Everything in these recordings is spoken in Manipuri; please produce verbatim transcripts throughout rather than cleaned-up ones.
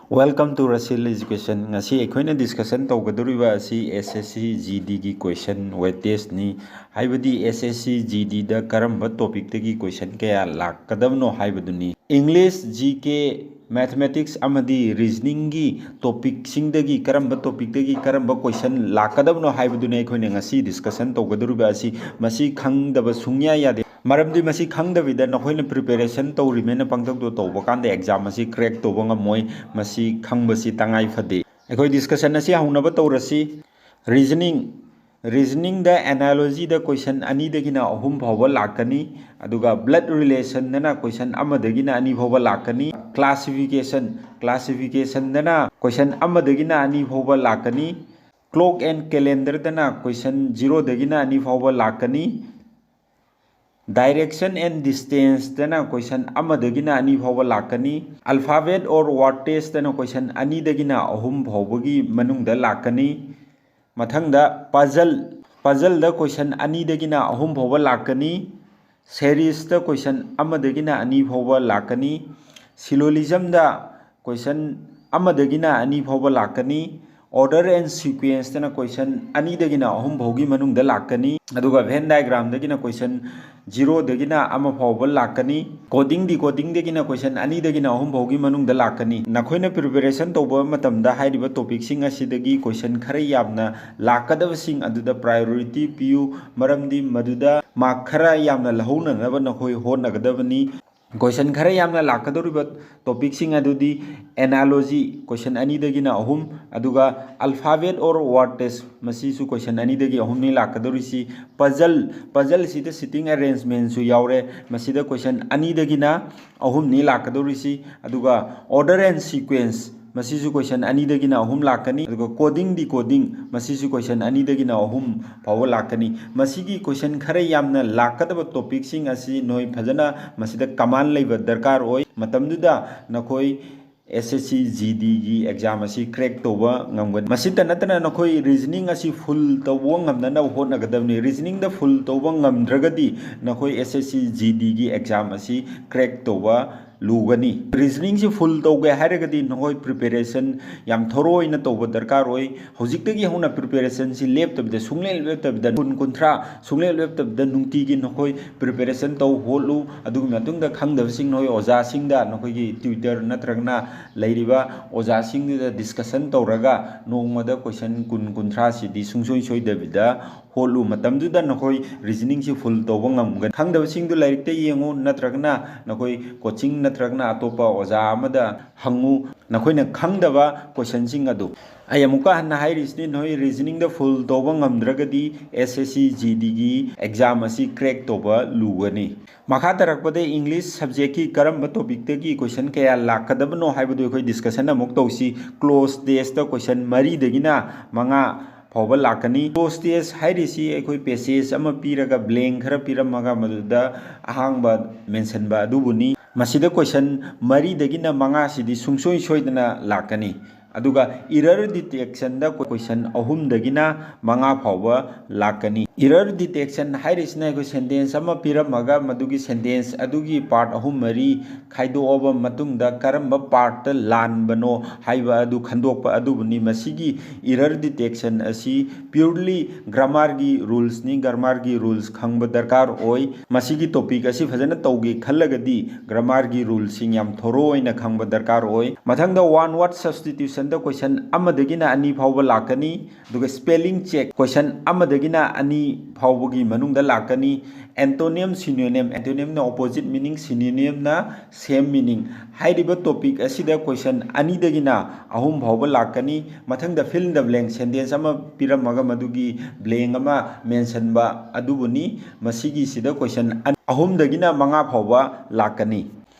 Welcome to Rasil Education. ꯉꯁꯤ ꯑꯩꯈꯣꯏꯅ discussion ꯇꯧꯒꯗꯧꯔꯤꯕ ꯑꯁꯤ S S C G D ꯒꯤ question weightage ꯅꯤ꯫ ꯍꯥꯏꯕꯗꯤ S S C G D ꯗ ꯀꯔꯝꯕ topic ꯇꯒꯤ question ꯀꯌꯥ ꯂꯥꯛꯀꯗꯕꯅꯣ ꯍꯥꯏꯕꯗꯨꯅꯤ꯫ English, G K, Mathematics ꯑꯃꯗꯤ Reasoning ꯒꯤ topic ꯁꯤꯡꯗꯒꯤ ꯀꯔꯝꯕ topic ꯇꯒꯤ ꯀꯔꯝꯕ question ꯂꯥꯛꯀꯗꯕꯅꯣ ꯍꯥꯏꯕꯗꯨꯅꯤ ꯑꯩꯈꯣꯏꯅ ꯉꯁꯤ discussion ꯇꯧꯒꯗꯧꯔꯤꯕ ꯑꯁꯤ꯫ ꯃꯁꯤ ꯈꯪꯗꯕ ꯁꯨꯡꯌꯥ ꯌꯥꯗꯦ꯫ ꯃꯔꯝꯗꯤ ꯃꯁꯤ ꯈꯪꯗꯕꯤꯗ ꯅꯈꯣꯏꯅ preparation ꯇꯧꯔꯤꯃꯦꯅ ꯄꯪꯇꯧꯗ ꯇꯧꯕ ꯀꯥꯟꯗ exam ꯑꯁꯤ crack ꯇꯧꯕ ꯉꯝꯃꯣꯏ꯫ ꯃꯁꯤ ꯈꯪꯕꯁꯤ ꯇꯉꯥꯏ ꯐꯗꯦ꯫ ꯑꯩꯈꯣꯏ discussion ꯑꯁꯤ ꯍꯧꯅꯕ ꯇꯧꯔꯁꯤ꯫ Reasoning, Reasoning ꯗ analogy ꯗ question ꯑꯅꯤꯗꯒꯤꯅ ꯑꯍꯨꯝ ꯐꯥꯎꯕ ꯂꯥꯛꯀꯅꯤ꯫ ꯑꯗꯨꯒ blood relation ꯗꯅ question ꯑꯃꯗꯒꯤꯅ ꯑꯅꯤ ꯐꯥꯎꯕ ꯂꯥꯛꯀꯅꯤ꯫ Classification, Classification ꯗꯅ question ꯑꯃꯗꯒꯤꯅ ꯑꯅꯤ ꯐꯥꯎꯕ ꯂꯥꯛꯀꯅꯤ꯫ Clock and Calendar ꯗꯅ question zero ꯗꯒꯤꯅ ꯑꯅꯤ ꯐꯥꯎꯕ ꯂꯥꯛꯀꯅꯤ꯫ Direction and Distance ꯇꯅ question ꯑꯃꯗꯒꯤꯅ ꯑꯅꯤ ꯐꯥꯎꯕ ꯂꯥꯛꯀꯅꯤ꯫ Alphabet or Wordtage ꯇꯅ question ꯑꯅꯤꯗꯒꯤꯅ ꯑꯍꯨꯝ ꯐꯥꯎꯕꯒꯤ ꯃꯅꯨꯡꯗ ꯂꯥꯛꯀꯅꯤ꯫ ꯃꯊꯪꯗ puzzle, puzzle ꯗ question ꯑꯅꯤꯗꯒꯤꯅ ꯑꯍꯨꯝ ꯐꯥꯎꯕ ꯂꯥꯛꯀꯅꯤ꯫ Series ꯇ question ꯑꯃꯗꯒꯤꯅ ꯑꯅꯤ ꯐꯥꯎꯕ ꯂꯥꯛꯀꯅꯤ꯫ Syllogism ꯗ question ꯑꯃꯗꯒꯤꯅ ꯑꯅꯤ ꯐꯥꯎꯕ ꯂꯥꯛꯀꯅꯤ꯫ Order and Sequence ꯇꯅ question ꯑꯅꯤꯗꯒꯤꯅ ꯑꯍꯨꯝ ꯐꯥꯎꯒꯤ ꯃꯅꯨꯡꯗ ꯂꯥꯛꯀꯅꯤ꯫ ꯑꯗꯨꯒ Venn diagram ꯗꯒꯤꯅ question zero ꯗꯒꯤꯅ ꯑꯃ ꯐꯥꯎꯕ ꯂꯥꯛꯀꯅꯤ꯫ Coding, Decoding ꯗꯒꯤꯅ question ꯑꯅꯤꯗꯒꯤꯅ ꯑꯍꯨꯝ ꯐꯥꯎꯒꯤ ꯃꯅꯨꯡꯗ ꯂꯥꯛꯀꯅꯤ꯫ ꯅꯈꯣꯏꯅ preparation ꯇꯧꯕ ꯃꯇꯝꯗ ꯍꯥꯏꯔꯤꯕ topic ꯁꯤꯡ ꯑꯁꯤꯗꯒꯤ question ꯈꯔ ꯌꯥꯝꯅ ꯂꯥꯛꯀꯗꯕꯁꯤꯡ ꯑꯗꯨꯗ priority ꯄꯤꯌꯨ, ꯃꯔꯝꯗꯤ ꯃꯗꯨꯗ mark ꯈꯔ ꯌꯥꯝꯅ ꯂꯧꯍꯧꯅꯅꯕ ꯅꯈꯣꯏ ꯍꯣꯠꯅꯒꯗꯕꯅꯤ꯫ Question ꯈꯔ ꯌꯥꯝꯅ ꯂꯥꯛꯀꯗꯧꯔꯤꯕ topic ꯁꯤꯡ ꯑꯗꯨꯗꯤ analogy, question ꯑꯅꯤꯗꯒꯤꯅ ꯑꯍꯨꯝ, ꯑꯗꯨꯒ alphabet or wordtage, ꯃꯁꯤꯁꯨ question ꯑꯅꯤꯗꯒꯤ ꯑꯍꯨꯝꯅꯤ ꯂꯥꯛꯀꯗꯧꯔꯤꯁꯤ꯫ Puzzle, puzzle ꯁꯤꯗ seating arrangement ꯁꯨ ꯌꯥꯎꯔꯦ, ꯃꯁꯤꯗ question ꯑꯅꯤꯗꯒꯤꯅ ꯑꯍꯨꯝꯅꯤ ꯂꯥꯛꯀꯗꯧꯔꯤꯁꯤ꯫ ꯑꯗꯨꯒ order and sequence, ꯃꯁꯤꯁꯨ question ꯑꯅꯤꯗꯒꯤꯅ ꯑꯍꯨꯝ ꯂꯥꯛꯀꯅꯤ꯫ ꯑꯗꯨꯒ coding, decoding, ꯃꯁꯤꯁꯨ question ꯑꯅꯤꯗꯒꯤꯅ ꯑꯍꯨꯝ ꯐꯥꯎꯕ ꯂꯥꯛꯀꯅꯤ꯫ ꯃꯁꯤꯒꯤ question ꯈꯔ ꯌꯥꯝꯅ ꯂꯥꯛꯀꯗꯕ topic ꯁꯤꯡ ꯑꯁꯤ ꯅꯣꯏ ꯐꯖꯅ ꯃꯁꯤꯗ command ꯂꯩꯕ ꯗꯔꯀꯥꯔ ꯑꯣꯏ꯫ ꯃꯇꯝꯗꯨꯗ ꯅꯈꯣꯏ S S C G D ꯒꯤ exam ꯑꯁꯤ crack ꯇꯧꯕ ꯉꯝꯒꯅꯤ꯫ ꯃꯁꯤꯇ ꯅꯠꯇꯅ ꯅꯈꯣꯏ reasoning ꯑꯁꯤ full ꯇꯧꯕ ꯉꯝꯅꯅꯕ ꯍꯣꯠꯅꯒꯗꯕꯅꯤ꯫ Reasoning ꯗ full ꯇꯧꯕ ꯉꯝꯗ꯭ꯔꯒꯗꯤ ꯅꯈꯣꯏ S S C G D ꯒꯤ exam ꯑꯁꯤ crack ꯇꯧꯕ ꯂꯨꯒꯅꯤ꯫ Reasoningꯁꯤ full ꯇꯧꯒꯦ ꯍꯥꯏꯔꯒꯗꯤ ꯅꯈꯣꯏ preparation ꯌꯥꯝ thorough ꯑꯣꯏꯅ ꯇꯧꯕ ꯗꯔꯀꯥꯔ ꯑꯣꯏ꯫ ꯍꯧꯖꯤꯛꯇꯒꯤ ꯍꯧꯅ preparationꯁꯤ ꯂꯦꯞꯇꯕꯤꯗ, ꯁꯨꯡꯂꯦꯞ ꯂꯦꯞꯇꯕꯤꯗ, ꯀꯨꯟ, ꯀꯨꯟꯊ꯭ꯔꯥ ꯁꯨꯡꯂꯦꯞ ꯂꯦꯞꯇꯕꯤꯗ ꯅꯨꯡꯇꯤꯒꯤ ꯅꯈꯣꯏ preparation ꯇꯧ ꯍꯣꯠꯂꯨ꯫ ꯑꯗꯨꯒꯤ ꯃꯇꯨꯡꯗ ꯈꯪꯗꯕꯁꯤꯡ ꯅꯈꯣꯏ ꯑꯣꯖꯥꯁꯤꯡꯗ, ꯅꯈꯣꯏꯒꯤ tutor ꯅꯠꯇ꯭ꯔꯒꯅ ꯂꯩꯔꯤꯕ ꯑꯣꯖꯥꯁꯤꯡꯗꯨꯗ discussion ꯇꯧꯔꯒ ꯅꯣꯡꯃꯗ question ꯀꯨꯟ, ꯀꯨꯟꯊ꯭ꯔꯥꯁꯤꯗꯤ ꯁꯨꯡꯁꯣꯏ ꯁꯣꯏꯗꯕꯤꯗ ꯍꯣꯠꯂꯨ꯫ ꯃꯇꯝꯗꯨꯗ ꯅꯈꯣꯏ reasoningꯁꯤ full ꯇꯧꯕ ꯉꯝꯒꯅꯤ꯫ ꯈꯪꯗꯕꯁꯤꯡꯗꯨ ꯂꯥꯏꯔꯤꯛꯇ ꯌꯦꯡꯉꯨ, ꯅꯠꯇ꯭ꯔꯒꯅ ꯅꯈꯣꯏ coaching ꯅꯠꯇ꯭ꯔꯒꯅ ꯑꯇꯣꯞꯄ ꯑꯣꯖꯥ ꯑꯃꯗ ꯍꯪꯉꯨ, ꯅꯈꯣꯏꯅ ꯈꯪꯗꯕ questionꯁꯤꯡ ꯑꯗꯨ꯫ ꯑꯩ ꯑꯃꯨꯛꯀ ꯍꯟꯅ ꯍꯥꯏꯔꯤꯁꯤꯅꯤ, ꯅꯈꯣꯏ reasoningꯗ full ꯇꯧꯕ ꯉꯝꯗ꯭ꯔꯒꯗꯤ S S C G Dꯒꯤ exam ꯑꯁꯤ crack ꯇꯧꯕ ꯂꯨꯒꯅꯤ꯫ ꯃꯈꯥ ꯇꯥꯔꯛꯄꯗ English subjectꯀꯤ ꯀꯔꯝꯕ topicꯇꯒꯤ question ꯀꯌꯥ ꯂꯥꯛꯀꯗꯕꯅꯣ ꯍꯥꯏꯕꯗꯨ ꯑꯩꯈꯣꯏ discussion ꯑꯃꯨꯛ ꯇꯧꯁꯤ꯫ Clause testꯇ question ꯃꯔꯤꯗꯒꯤꯅ ꯃꯉꯥ ꯐꯥꯎꯕ ꯂꯥꯛꯀꯅꯤ꯫ Clause test ꯍꯥꯏꯔꯤꯁꯤ ꯑꯩꯈꯣꯏ passage ꯑꯃ ꯄꯤꯔꯒ blank ꯈꯔ ꯄꯤꯔꯝꯃꯒ ꯃꯗꯨꯗ ꯑꯍꯥꯡꯕ ꯃꯦꯟꯁꯟꯕ ꯑꯗꯨꯕꯨꯅꯤ꯫ ꯃꯁꯤꯗ question ꯃꯔꯤꯗꯒꯤꯅ ꯃꯉꯥꯁꯤꯗꯤ ꯁꯨꯡꯁꯣꯏ ꯁꯣꯏꯗꯅ ꯂꯥꯛꯀꯅꯤ꯫ ꯑꯗꯨꯒ error detectionꯗ question ꯑꯍꯨꯝꯗꯒꯤꯅ ꯃꯉꯥ ꯐꯥꯎꯕ ꯂꯥꯛꯀꯅꯤ꯫ Error detection ꯍꯥꯏꯔꯤꯁꯤꯅ ꯑꯩꯈꯣꯏ sentence ꯑꯃ ꯄꯤꯔꯝꯃꯒ ꯃꯗꯨꯒꯤ sentence ꯑꯗꯨꯒꯤ part ꯑꯍꯨꯝ ꯃꯔꯤ ꯈꯥꯏꯗꯣꯛꯑꯕ ꯃꯇꯨꯡꯗ ꯀꯔꯝꯕ partꯇ ꯂꯥꯟꯕꯅꯣ ꯍꯥꯏꯕ ꯑꯗꯨ ꯈꯟꯗꯣꯛꯄ ꯑꯗꯨꯕꯨꯅꯤ꯫ ꯃꯁꯤꯒꯤ error detection ꯑꯁꯤ purely grammarꯒꯤ rulesꯅꯤ꯫ Grammarꯒꯤ rules ꯈꯪꯕ ꯗꯔꯀꯥꯔ ꯑꯣꯏ꯫ ꯃꯁꯤꯒꯤ topic ꯑꯁꯤ ꯐꯖꯅ ꯇꯧꯒꯦ ꯈꯜꯂꯒꯗꯤ grammarꯒꯤ rulesꯁꯤꯡ ꯌꯥꯝ thorough ꯑꯣꯏꯅ ꯈꯪꯕ ꯗꯔꯀꯥꯔ ꯑꯣꯏ꯫ ꯃꯊꯪꯗ one word substitutionꯗ question ꯑꯃꯗꯒꯤꯅ ꯑꯅꯤ ꯐꯥꯎꯕ ꯂꯥꯛꯀꯅꯤ꯫ ꯑꯗꯨꯒ spelling check question ꯑꯃꯗꯒꯤꯅ ꯑꯅꯤ ꯐꯥꯎꯕꯒꯤ ꯃꯅꯨꯡꯗ ꯂꯥꯛꯀꯅꯤ꯫ Antonym, synonym, antonymꯅ opposite meaning, synonymꯅ same meaning꯫ ꯍꯥꯏꯔꯤꯕ topic ꯑꯁꯤꯗ question ꯑꯅꯤꯗꯒꯤꯅ ꯑꯍꯨꯝ ꯐꯥꯎꯕ ꯂꯥꯛꯀꯅꯤ꯫ ꯃꯊꯪꯗ fill in the blank, sentence ꯑꯃ ꯄꯤꯔꯝꯃꯒ ꯃꯗꯨꯒꯤ blank ꯑꯃ ꯃꯦꯟꯁꯟꯕ ꯑꯗꯨꯕꯨꯅꯤ꯫ ꯃꯁꯤꯒꯤꯁꯤꯗ question ꯑꯍꯨꯝꯗꯒꯤꯅ ꯃꯉꯥ ꯐꯥꯎꯕ ꯂꯥꯛꯀꯅꯤ꯫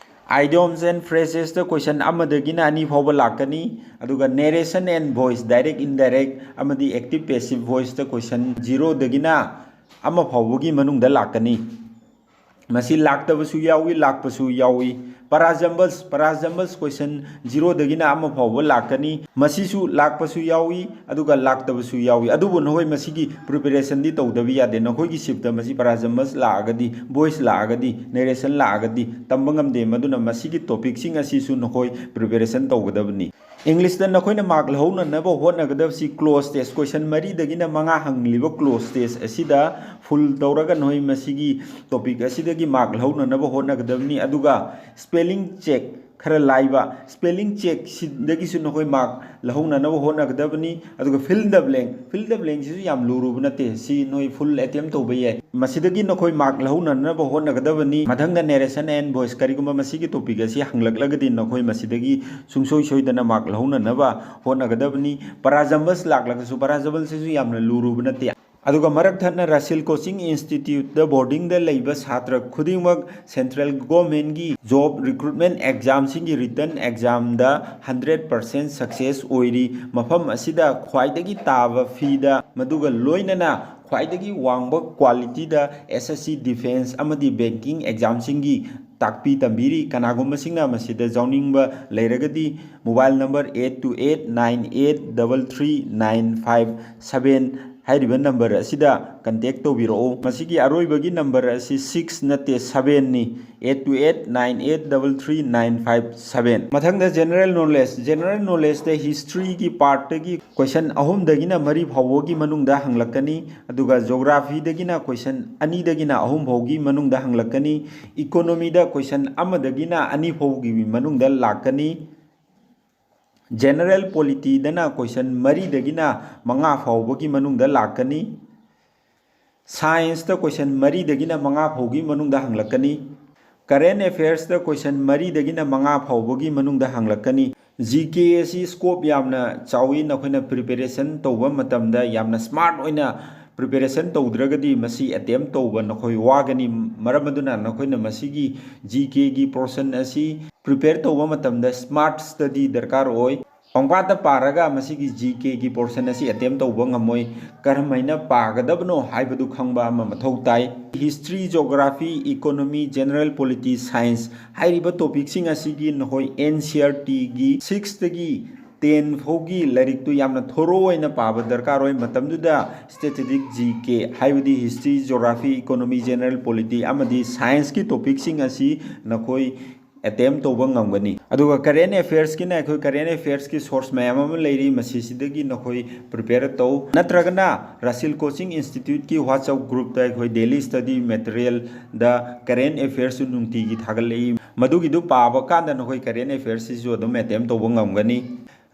Idioms and phrasesꯇ question ꯑꯃꯗꯒꯤꯅ ꯑꯅꯤ ꯐꯥꯎꯕ ꯂꯥꯛꯀꯅꯤ꯫ ꯑꯗꯨꯒ narration and voice, direct, indirect ꯑꯃꯗꯤ active, passive voiceꯇ question zeroꯗꯒꯤꯅ ꯑꯃ ꯐꯥꯎꯕꯒꯤ ꯃꯅꯨꯡꯗ ꯂꯥꯛꯀꯅꯤ꯫ ꯃꯁꯤ ꯂꯥꯛꯇꯕꯁꯨ ꯌꯥꯎꯏ, ꯂꯥꯛꯄꯁꯨ ꯌꯥꯎꯏ꯫ Para jumbles, para jumbles question zeroꯗꯒꯤꯅ ꯑꯃ ꯐꯥꯎꯕ ꯂꯥꯛꯀꯅꯤ꯫ ꯃꯁꯤꯁꯨ ꯂꯥꯛꯄꯁꯨ ꯌꯥꯎꯏ, ꯑꯗꯨꯒ ꯂꯥꯛꯇꯕꯁꯨ ꯌꯥꯎꯏ꯫ ꯑꯗꯨꯕꯨ ꯅꯈꯣꯏ ꯃꯁꯤꯒꯤ preparationꯗꯤ ꯇꯧꯗꯕ ꯌꯥꯗꯦ꯫ ꯅꯈꯣꯏꯒꯤ shiftꯇ ꯃꯁꯤ para jumbles ꯂꯥꯛꯑꯒꯗꯤ, voice ꯂꯥꯛꯑꯒꯗꯤ, narration ꯂꯥꯛꯑꯒꯗꯤ ꯇꯝꯕ ꯉꯝꯗꯦ꯫ ꯃꯗꯨꯅ ꯃꯁꯤꯒꯤ topicꯁꯤꯡ ꯑꯁꯤꯁꯨ ꯅꯈꯣꯏ preparation ꯇꯧꯒꯗꯕꯅꯤ꯫ Englishꯇ ꯅꯈꯣꯏꯅ mark ꯂꯧꯍꯧꯅꯅꯕ ꯍꯣꯠꯅꯒꯗꯕꯁꯤ clause test, question ꯃꯔꯤꯗꯒꯤꯅ ꯃꯉꯥ ꯍꯪꯂꯤꯕ clause test ꯑꯁꯤꯗ full ꯇꯧꯔꯒ ꯅꯈꯣꯏ ꯃꯁꯤꯒꯤ topic ꯑꯁꯤꯗꯒꯤ mark ꯂꯧꯍꯧꯅꯅꯕ ꯍꯣꯠꯅꯒꯗꯕꯅꯤ꯫ ꯑꯗꯨꯒ spelling check, ꯈꯔ ꯂꯥꯏꯕ spelling check ꯁꯤꯗꯒꯤꯁꯨ ꯅꯈꯣꯏ mark ꯂꯧꯍꯧꯅꯅꯕ ꯍꯣꯠꯅꯒꯗꯕꯅꯤ꯫ ꯑꯗꯨꯒ fill the blank, fill the blankꯁꯤꯁꯨ ꯌꯥꯝ ꯂꯨꯔꯨꯕ ꯅꯠꯇꯦ, ꯁꯤ ꯅꯈꯣꯏ full attempt ꯇꯧꯕ ꯌꯥꯏ꯫ ꯃꯁꯤꯗꯒꯤ ꯅꯈꯣꯏ mark ꯂꯧꯍꯧꯅꯅꯕ ꯍꯣꯠꯅꯒꯗꯕꯅꯤ꯫ ꯃꯊꯪꯗ narration and voice, ꯀꯔꯤꯒꯨꯝꯕ ꯃꯁꯤꯒꯤ topic ꯑꯁꯤ ꯍꯪꯂꯛꯂꯒꯗꯤ ꯅꯈꯣꯏ ꯃꯁꯤꯗꯒꯤ ꯁꯨꯡꯁꯣꯏ ꯁꯣꯏꯗꯅ mark ꯂꯧꯍꯧꯅꯅꯕ ꯍꯣꯠꯅꯒꯗꯕꯅꯤ꯫ Para jumbles ꯂꯥꯛꯂꯒꯁꯨ, para jumblesꯁꯤꯁꯨ ꯌꯥꯝꯅ ꯂꯨꯔꯨꯕ ꯅꯠꯇꯦ꯫ ꯑꯗꯨꯒ ꯃꯔꯛ ꯊꯠꯅ Russell Coaching Instituteꯇ boardingꯗ ꯂꯩꯕ ꯁꯥꯇ꯭ꯔ ꯈꯨꯗꯤꯡꯃꯛ central governmentꯀꯤ job recruitment examꯁꯤꯡꯒꯤ written examꯗ hundred percent success ꯑꯣꯏꯔꯤ꯫ ꯃꯐꯝ ꯑꯁꯤꯗ ꯈ꯭ꯋꯥꯏꯗꯒꯤ ꯇꯥꯕ feeꯗ, ꯃꯗꯨꯒ ꯂꯣꯏꯅꯅ ꯈ꯭ꯋꯥꯏꯗꯒꯤ ꯋꯥꯡꯕ qualityꯗ S S C defence ꯑꯃꯗꯤ banking examꯁꯤꯡꯒꯤ ꯇꯥꯛꯄꯤ ꯇꯝꯕꯤꯔꯤ꯫ ꯀꯅꯥꯒꯨꯝꯕꯁꯤꯡꯅ ꯃꯁꯤꯗ ꯌꯥꯎꯅꯤꯡꯕ ꯂꯩꯔꯒꯗꯤ mobile number eight two eight nine eight double three nine five seven ꯍꯥꯏꯔꯤꯕ number ꯑꯁꯤꯗ contact ꯇꯧꯕꯤꯔꯛꯎ꯫ ꯃꯁꯤꯒꯤ ꯑꯔꯣꯏꯕꯒꯤ number ꯑꯁꯤ six ꯅꯠꯇꯦ, sevenꯅꯤ꯫ Eight two eight nine eight double three nine five seven꯫ ꯃꯊꯪꯗ general knowledge, general knowledgeꯇ historyꯒꯤ partꯇꯒꯤ question ꯑꯍꯨꯝꯗꯒꯤꯅ ꯃꯔꯤ ꯐꯥꯎꯕꯒꯤ ꯃꯅꯨꯡꯗ ꯍꯪꯂꯛꯀꯅꯤ꯫ ꯑꯗꯨꯒ geographyꯗꯒꯤꯅ question ꯑꯅꯤꯗꯒꯤꯅ ꯑꯍꯨꯝ ꯐꯥꯎꯒꯤ ꯃꯅꯨꯡꯗ ꯍꯪꯂꯛꯀꯅꯤ꯫ Economyꯗ question ꯑꯃꯗꯒꯤꯅ ꯑꯅꯤ ꯐꯥꯎꯒꯤ ꯃꯅꯨꯡꯗ ꯂꯥꯛꯀꯅꯤ꯫ General polityꯗꯅ question ꯃꯔꯤꯗꯒꯤꯅ ꯃꯉꯥ ꯐꯥꯎꯕꯒꯤ ꯃꯅꯨꯡꯗ ꯂꯥꯛꯀꯅꯤ꯫ Scienceꯇ question ꯃꯔꯤꯗꯒꯤꯅ ꯃꯉꯥ ꯐꯥꯎꯒꯤ ꯃꯅꯨꯡꯗ ꯍꯪꯂꯛꯀꯅꯤ꯫ Current affairsꯇ question ꯃꯔꯤꯗꯒꯤꯅ ꯃꯉꯥ ꯐꯥꯎꯕꯒꯤ ꯃꯅꯨꯡꯗ ꯍꯪꯂꯛꯀꯅꯤ꯫ G K ꯑꯁꯤ scope ꯌꯥꯝꯅ ꯆꯥꯎꯏ꯫ ꯅꯈꯣꯏꯅ preparation ꯇꯧꯕ ꯃꯇꯝꯗ ꯌꯥꯝꯅ smart ꯑꯣꯏꯅ preparation ꯇꯧꯗ꯭ꯔꯒꯗꯤ ꯃꯁꯤ attempt ꯇꯧꯕ ꯅꯈꯣꯏ ꯋꯥꯒꯅꯤ꯫ ꯃꯔꯝ ꯑꯗꯨꯅ ꯅꯈꯣꯏꯅ ꯃꯁꯤꯒꯤ G Kꯒꯤ portion ꯑꯁꯤ prepare ꯇꯧꯕ ꯃꯇꯝꯗ smart study ꯗꯔꯀꯥꯔ ꯑꯣꯏ꯫ ꯄꯪꯄꯥꯗ ꯄꯥꯔꯒ ꯃꯁꯤꯒꯤ ꯖꯤ ꯀꯦꯒꯤ ꯄꯣꯔꯁꯟ ꯑꯁꯤ ꯑꯦꯇꯦꯝ ꯇꯧꯕ ꯉꯝꯃꯣꯏ꯫ ꯀꯔꯝꯍꯥꯏꯅ ꯄꯥꯒꯗꯕꯅꯣ ꯍꯥꯏꯕꯗꯨ ꯈꯪꯕ ꯑꯃ ꯃꯊꯧ ꯇꯥꯏ꯫ History, geography, economy, general polity, science ꯍꯥꯏꯔꯤꯕ ꯇꯣꯄꯤꯛꯁꯤꯡ ꯑꯁꯤꯒꯤ ꯅꯈꯣꯏ ꯑꯦꯟ ꯁꯤ ꯑꯥꯔ ꯇꯤꯒꯤ ꯁꯤꯛꯁꯇꯒꯤ ꯇꯦꯟ ꯐꯥꯎꯒꯤ ꯂꯥꯏꯔꯤꯛꯇꯨ ꯌꯥꯝꯅ ꯊꯣꯔꯣ ꯑꯣꯏꯅ ꯄꯥꯕ ꯗꯔꯀꯥꯔ ꯑꯣꯏ꯫ ꯃꯇꯝꯗꯨꯗ ꯁ꯭ꯇꯦꯇꯤꯁꯇꯤꯛ, ꯖꯤ ꯀꯦ ꯍꯥꯏꯕꯗꯤ history, geography, economy, general polity ꯑꯃꯗꯤ ꯁꯥꯏꯟꯁꯀꯤ ꯇꯣꯄꯤꯛꯁꯤꯡ ꯑꯁꯤ ꯅꯈꯣꯏ ꯑꯦꯇꯦꯝ ꯇꯧꯕ ꯉꯝꯒꯅꯤ꯫ ꯑꯗꯨꯒ ꯀꯔꯦꯟ ꯑꯦꯐꯤꯌꯔꯁꯀꯤꯅ ꯑꯩꯈꯣꯏ ꯀꯔꯦꯟ ꯑꯦꯐꯤꯌꯔꯁꯀꯤ ꯁꯣꯔꯁ ꯃꯌꯥꯝ ꯑꯃ ꯂꯩꯔꯤ, ꯃꯁꯤꯁꯤꯗꯒꯤ ꯅꯈꯣꯏ ꯄ꯭ꯔꯤꯄꯦꯌꯔ ꯇꯧ꯫ ꯅꯠꯇ꯭ꯔꯒꯅ ꯔꯁꯤꯜ ꯀꯣꯆꯤꯡ ꯏꯟꯁꯇꯤꯇ꯭ꯌꯨꯠꯀꯤ ꯋꯥꯆꯞ ꯒ꯭ꯔꯨꯞꯇ ꯑꯩꯈꯣꯏ ꯗꯦꯂꯤ ꯁ꯭ꯇꯗꯤ ꯃꯦꯇꯔꯤꯌꯦꯜꯗ ꯀꯔꯦꯟ ꯑꯦꯐꯤꯌꯔꯁꯁꯨ ꯅꯨꯡꯇꯤꯒꯤ ꯊꯥꯒꯠꯂꯛꯏ, ꯃꯗꯨꯒꯤꯗꯨ ꯄꯥꯕ ꯀꯥꯟꯗ ꯅꯈꯣꯏ ꯀꯔꯦꯟ ꯑꯦꯐꯤꯌꯔꯁꯁꯤꯁꯨ ꯑꯗꯨꯝ ꯑꯦꯇꯦꯝ ꯇꯧꯕ ꯉꯝꯒꯅꯤ꯫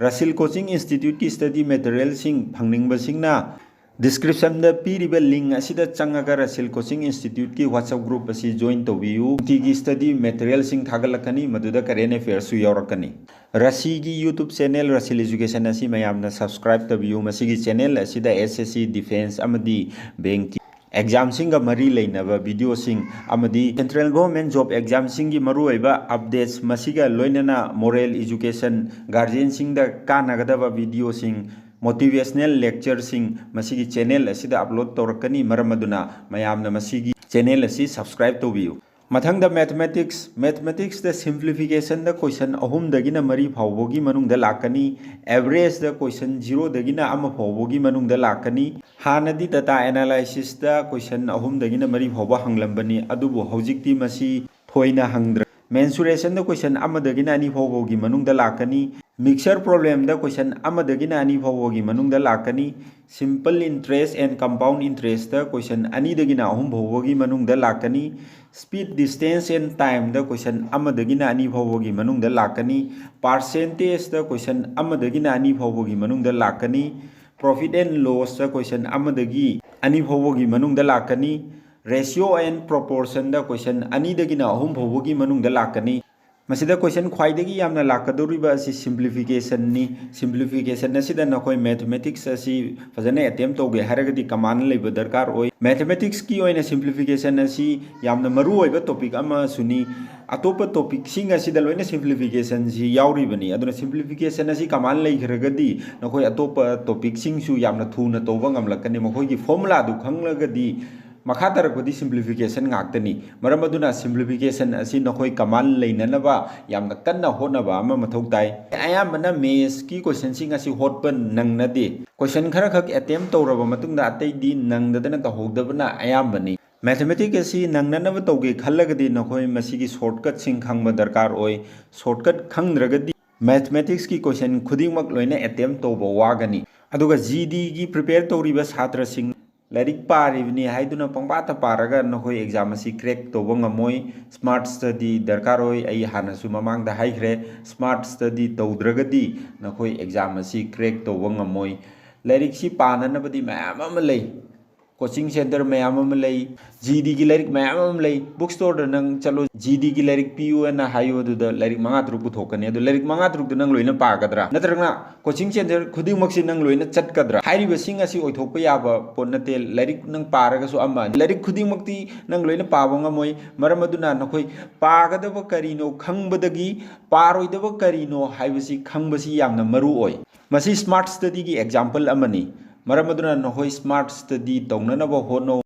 ꯔꯁꯤꯜ ꯀꯣꯆꯤꯡ ꯏꯟꯁꯇꯤꯇ꯭ꯌꯨꯠꯀꯤ ꯁ꯭ꯇꯗꯤ ꯃꯦꯇꯔꯤꯌꯦꯜꯁꯤꯡ ꯐꯪꯅꯤꯡꯕꯁꯤꯡꯅ ꯗꯤꯁꯀ꯭ꯔꯤꯞꯁꯟꯗ ꯄꯤꯔꯤꯕ ꯂꯤꯡ ꯑꯁꯤꯗ ꯆꯪꯉꯒ ꯔꯁꯤꯜ ꯀꯣꯆꯤꯡ ꯏꯟꯁꯇꯤꯇ꯭ꯌꯨꯠꯀꯤ ꯋꯥꯆꯞ ꯒ꯭ꯔꯨꯞ ꯑꯁꯤ ꯖꯣꯏꯟ ꯇꯧꯕꯤꯌꯨ꯫ ꯅꯨꯡꯇꯤꯒꯤ ꯁ꯭ꯇꯗꯤ ꯃꯦꯇꯔꯤꯌꯦꯜꯁꯤꯡ ꯊꯥꯒꯠꯂꯛꯀꯅꯤ, ꯃꯗꯨꯗ ꯀꯔꯦꯟ ꯑꯦꯐꯤꯌꯔꯁꯁꯨ ꯌꯥꯎꯔꯛꯀꯅꯤ꯫ ꯔꯁꯤꯒꯤ ꯌꯨꯇ꯭ꯌꯨꯕ ꯆꯦꯅꯦꯜ ꯔꯁꯤꯜ ꯏꯖꯨꯀꯦꯁꯟ ꯑꯁꯤ ꯃꯌꯥꯝꯅ ꯁꯕꯁꯀ꯭ꯔꯥꯏꯕ ꯇꯧꯕꯤꯌꯨ꯫ ꯃꯁꯤꯒꯤ ꯆꯦꯅꯦꯜ ꯑꯁꯤꯗ ꯑꯦꯁ ꯑꯦꯁ ꯁꯤ, ꯗꯤꯐꯦꯟꯁ ꯑꯃꯗꯤ ꯕꯦꯡꯀꯤꯡ ꯑꯦꯛꯖꯥꯝꯁꯤꯡꯒ ꯃꯔꯤ ꯂꯩꯅꯕ ꯚꯤꯗꯤꯑꯣꯁꯤꯡ ꯑꯃꯗꯤ ꯁꯦꯟꯇ꯭ꯔꯦꯜ ꯒꯣꯚꯔꯟꯃꯦꯟꯠ ꯖꯣꯕ ꯑꯦꯛꯖꯥꯝꯁꯤꯡꯒꯤ ꯃꯔꯨꯑꯣꯏꯕ ꯑꯞꯗꯦꯠꯁ, ꯃꯁꯤꯒ ꯂꯣꯏꯅꯅ ꯃꯣꯔꯦꯜ ꯏꯖꯨꯀꯦꯁꯟ, ꯒꯥꯔꯖꯤꯌꯟꯁꯤꯡꯗ ꯀꯥꯟꯅꯒꯗꯕ ꯚꯤꯗꯤꯑꯣꯁꯤꯡ, ꯃꯣꯇꯤꯚꯦꯁꯅꯦꯜ ꯂꯦꯛꯆꯔꯁꯤꯡ ꯃꯁꯤꯒꯤ ꯆꯦꯅꯦꯜ ꯑꯁꯤꯗ ꯑꯞꯂꯣꯗ ꯇꯧꯔꯛꯀꯅꯤ꯫ ꯃꯔꯝ ꯑꯗꯨꯅ ꯃꯌꯥꯝꯅ ꯃꯁꯤꯒꯤ ꯆꯦꯅꯦꯜ ꯑꯁꯤ ꯁꯕꯁꯀ꯭ꯔꯥꯏꯕ ꯇꯧꯕꯤꯌꯨ꯫ ꯃꯊꯪꯗ ꯃꯦꯊꯃꯦꯇꯤꯛꯁ꯫ ꯃꯦꯊꯃꯦꯇꯤꯛꯁꯇ ꯁꯤꯝꯄ꯭ꯂꯤꯐꯤꯀꯦꯁꯟꯗ ꯀꯣꯏꯁꯟ ꯑꯍꯨꯝꯗꯒꯤꯅ ꯃꯔꯤ ꯐꯥꯎꯕꯒꯤ ꯃꯅꯨꯡꯗ ꯂꯥꯛꯀꯅꯤ꯫ ꯑꯦꯚꯔꯦꯖꯇ ꯀꯣꯏꯁꯟ ꯖꯤꯔꯣꯗꯒꯤꯅ ꯑꯃ ꯐꯥꯎꯕꯒꯤ ꯃꯅꯨꯡꯗ ꯂꯥꯛꯀꯅꯤ꯫ ꯍꯥꯟꯅꯗꯤ ꯗꯇꯥ ꯑꯦꯅꯥꯂꯥꯏꯁꯤꯁꯇ ꯀꯣꯏꯁꯟ ꯑꯍꯨꯝꯗꯒꯤꯅ ꯃꯔꯤ ꯐꯥꯎꯕ ꯍꯪꯂꯝꯕꯅꯤ, ꯑꯗꯨꯕꯨ ꯍꯧꯖꯤꯛꯇꯤ ꯃꯁꯤ ꯊꯣꯏꯅ ꯍꯪꯗ꯭ꯔꯦ꯫ ꯃꯦꯟꯁꯨꯔꯦꯁꯟꯗ ꯀꯣꯏꯁꯟ ꯑꯃꯗꯒꯤꯅ ꯑꯅꯤ ꯐꯥꯎꯕꯒꯤ ꯃꯅꯨꯡꯗ ꯂꯥꯛꯀꯅꯤ꯫ ꯃꯤꯛꯁꯆꯔ ꯄ꯭ꯔꯣꯕ꯭ꯂꯦꯝꯗ ꯀꯣꯏꯁꯟ ꯑꯃꯗꯒꯤꯅ ꯑꯅꯤ ꯐꯥꯎꯕꯒꯤ ꯃꯅꯨꯡꯗ ꯂꯥꯛꯀꯅꯤ꯫ Simple interest and compound interest ꯀꯣꯏꯁꯟ ꯑꯅꯤꯗꯒꯤꯅ ꯑꯍꯨꯝ ꯐꯥꯎꯕꯒꯤ ꯃꯅꯨꯡꯗ ꯂꯥꯛꯀꯅꯤ꯫ ꯁ꯭ꯄꯤꯠ, ꯗꯤꯁꯇꯦꯟꯁ ꯑꯦꯟ ꯇꯥꯏꯝꯗ ꯀꯣꯏꯁꯟ ꯑꯃꯗꯒꯤꯅ ꯑꯅꯤ ꯐꯥꯎꯕꯒꯤ ꯃꯅꯨꯡꯗ ꯂꯥꯛꯀꯅꯤ꯫ ꯄꯥꯔꯁꯦꯟꯇꯦꯖꯇ ꯀꯣꯏꯁꯟ ꯑꯃꯗꯒꯤꯅ ꯑꯅꯤ ꯐꯥꯎꯕꯒꯤ ꯃꯅꯨꯡꯗ ꯂꯥꯛꯀꯅꯤ꯫ ꯄ꯭ꯔꯣꯐꯤꯠ ꯑꯦꯟ ꯂꯣꯁꯇ ꯀꯣꯏꯁꯟ ꯑꯃꯗꯒꯤ ꯑꯅꯤ ꯐꯥꯎꯕꯒꯤ ꯃꯅꯨꯡꯗ ꯂꯥꯛꯀꯅꯤ꯫ ꯔꯦꯁꯤꯌꯣ ꯑꯦꯟ ꯄ꯭ꯔꯣꯄꯣꯔꯁꯟꯗ ꯀꯣꯏꯁꯟ ꯑꯅꯤꯗꯒꯤꯅ ꯑꯍꯨꯝ ꯐꯥꯎꯕꯒꯤ ꯃꯅꯨꯡꯗ ꯂꯥꯛꯀꯅꯤ꯫ ꯃꯁꯤꯗ question ꯈ꯭ꯋꯥꯏꯗꯒꯤ ꯌꯥꯝꯅ ꯂꯥꯛꯀꯗꯧꯔꯤꯕ ꯑꯁꯤ simplification ꯅꯤ꯫ Simplification ꯑꯁꯤꯗ ꯅꯈꯣꯏ mathematics ꯑꯁꯤ ꯐꯖꯅ attempt ꯇꯧꯒꯦ ꯍꯥꯏꯔꯒꯗꯤ common ꯂꯩꯕ ꯗꯔꯀꯥꯔ ꯑꯣꯏ꯫ Mathematics ꯀꯤ ꯑꯣꯏꯅ simplification ꯑꯁꯤ ꯌꯥꯝꯅ ꯃꯔꯨ ꯑꯣꯏꯕ topic ꯑꯃꯁꯨꯅꯤ꯫ ꯑꯇꯣꯞꯄ topic ꯁꯤꯡ ꯑꯁꯤꯗ ꯂꯣꯏꯅ simplification ꯁꯤ ꯌꯥꯎꯔꯤꯕꯅꯤ꯫ ꯑꯗꯨꯅ simplification ꯑꯁꯤ common ꯂꯩꯈ꯭ꯔꯒꯗꯤ ꯅꯈꯣꯏ ꯑꯇꯣꯞꯄ topic ꯁꯤꯡꯁꯨ ꯌꯥꯝꯅ ꯊꯨꯅ ꯇꯧꯕ ꯉꯝꯂꯛꯀꯅꯤ꯫ ꯃꯈꯣꯏꯒꯤ formula ꯗꯨ ꯈꯪꯂꯒꯗꯤ ꯃꯈꯥ ꯇꯥꯔꯛꯄꯗꯤ simplification ꯉꯥꯛꯇꯅꯤ꯫ ꯃꯔꯝ ꯑꯗꯨꯅ simplification ꯑꯁꯤ ꯅꯈꯣꯏ common ꯂꯩꯅꯅꯕ ꯌꯥꯝꯅ ꯀꯟꯅ ꯍꯣꯠꯅꯕ ꯑꯃ ꯃꯊꯧ ꯇꯥꯏ꯫ ꯑꯌꯥꯝꯕꯅ maths ꯀꯤ question ꯁꯤꯡ ꯑꯁꯤ ꯍꯣꯠꯄ ꯅꯪꯅꯗꯦ꯫ Question ꯈꯔꯈꯛ attempt ꯇꯧꯔꯕ ꯃꯇꯨꯡꯗ ꯑꯇꯩꯗꯤ ꯅꯪꯗꯗꯅ ꯇꯧꯍꯧꯗꯕꯅ ꯑꯌꯥꯝꯕꯅꯤ꯫ Mathematics ꯑꯁꯤ ꯅꯪꯅꯅꯕ ꯇꯧꯒꯦ ꯈꯜꯂꯒꯗꯤ ꯅꯈꯣꯏ ꯃꯁꯤꯒꯤ shortcut ꯁꯤꯡ ꯈꯪꯕ ꯗꯔꯀꯥꯔ ꯑꯣꯏ꯫ Shortcut ꯈꯪꯗ꯭ꯔꯒꯗꯤ mathematics ꯀꯤ question ꯈꯨꯗꯤꯡꯃꯛ ꯂꯣꯏꯅ attempt ꯇꯧꯕ ꯋꯥꯒꯅꯤ꯫ ꯑꯗꯨꯒ G D ꯒꯤ prepare ꯇꯧꯔꯤꯕ ꯁꯥꯇ꯭ꯔꯁꯤꯡ, ꯂꯥꯏꯔꯤꯛ ꯄꯥꯔꯤꯕꯅꯤ ꯍꯥꯏꯗꯨꯅ ꯄꯪꯄꯥꯗ ꯄꯥꯔꯒ ꯅꯈꯣꯏ exam ꯑꯁꯤ crack ꯇꯧꯕ ꯉꯝꯃꯣꯏ꯫ Smart study ꯗꯔꯀꯥꯔ ꯑꯣꯏ꯫ ꯑꯩ ꯍꯥꯟꯅꯁꯨ ꯃꯃꯥꯡꯗ ꯍꯥꯏꯈ꯭ꯔꯦ, smart study ꯇꯧꯗ꯭ꯔꯒꯗꯤ ꯅꯈꯣꯏ exam ꯑꯁꯤ crack ꯇꯧꯕ ꯉꯝꯃꯣꯏ꯫ ꯂꯥꯏꯔꯤꯛꯁꯤ ꯄꯥꯅꯅꯕꯗꯤ ꯃꯌꯥꯝ ꯑꯃ ꯂꯩ꯫ Coaching centre ꯃꯌꯥꯝ ꯑꯃ ꯂꯩ, G D ꯒꯤ ꯂꯥꯏꯔꯤꯛ ꯃꯌꯥꯝ ꯑꯃ ꯂꯩ꯫ Book store ꯗ ꯅꯪ ꯆꯠꯂꯣ, G D ꯒꯤ ꯂꯥꯏꯔꯤꯛ ꯄꯤꯌꯨ ꯍꯥꯏꯅ ꯍꯥꯏꯌꯨ, ꯑꯗꯨꯗ ꯂꯥꯏꯔꯤꯛ ꯃꯉꯥ ꯇꯔꯨꯛ ꯄꯨꯊꯣꯛꯀꯅꯤ꯫ ꯑꯗꯨ ꯂꯥꯏꯔꯤꯛ ꯃꯉꯥ ꯇꯔꯨꯛꯇꯨ ꯅꯪ ꯂꯣꯏꯅ ꯄꯥꯒꯗ꯭ꯔꯥ? ꯅꯠꯇ꯭ꯔꯒꯅ coaching centre ꯈꯨꯗꯤꯡꯃꯛꯁꯤ ꯅꯪ ꯂꯣꯏꯅ ꯆꯠꯀꯗ꯭ꯔꯥ? ꯍꯥꯏꯔꯤꯕꯁꯤꯡ ꯑꯁꯤ ꯑꯣꯏꯊꯣꯛꯄ ꯌꯥꯕ ꯄꯣꯠ ꯅꯠꯇꯦ꯫ ꯂꯥꯏꯔꯤꯛ ꯅꯪ ꯄꯥꯔꯒꯁꯨ ꯑꯃ, ꯂꯥꯏꯔꯤꯛ ꯈꯨꯗꯤꯡꯃꯛꯇꯤ ꯅꯪ ꯂꯣꯏꯅ ꯄꯥꯕ ꯉꯝꯃꯣꯏ꯫ ꯃꯔꯝ ꯑꯗꯨꯅ ꯅꯈꯣꯏ ꯄꯥꯒꯗꯕ ꯀꯔꯤꯅꯣ ꯈꯪꯕꯗꯒꯤ ꯄꯥꯔꯣꯏꯗꯕ ꯀꯔꯤꯅꯣ ꯍꯥꯏꯕꯁꯤ ꯈꯪꯕꯁꯤ ꯌꯥꯝꯅ ꯃꯔꯨ ꯑꯣꯏ꯫ ꯃꯁꯤ smart study ꯒꯤ example ꯑꯃꯅꯤ꯫ ꯃꯔꯝ ꯑꯗꯨꯅ ꯅꯈꯣꯏ smart study ꯇꯧꯅꯅꯕ ꯍꯣꯠꯅꯧ꯫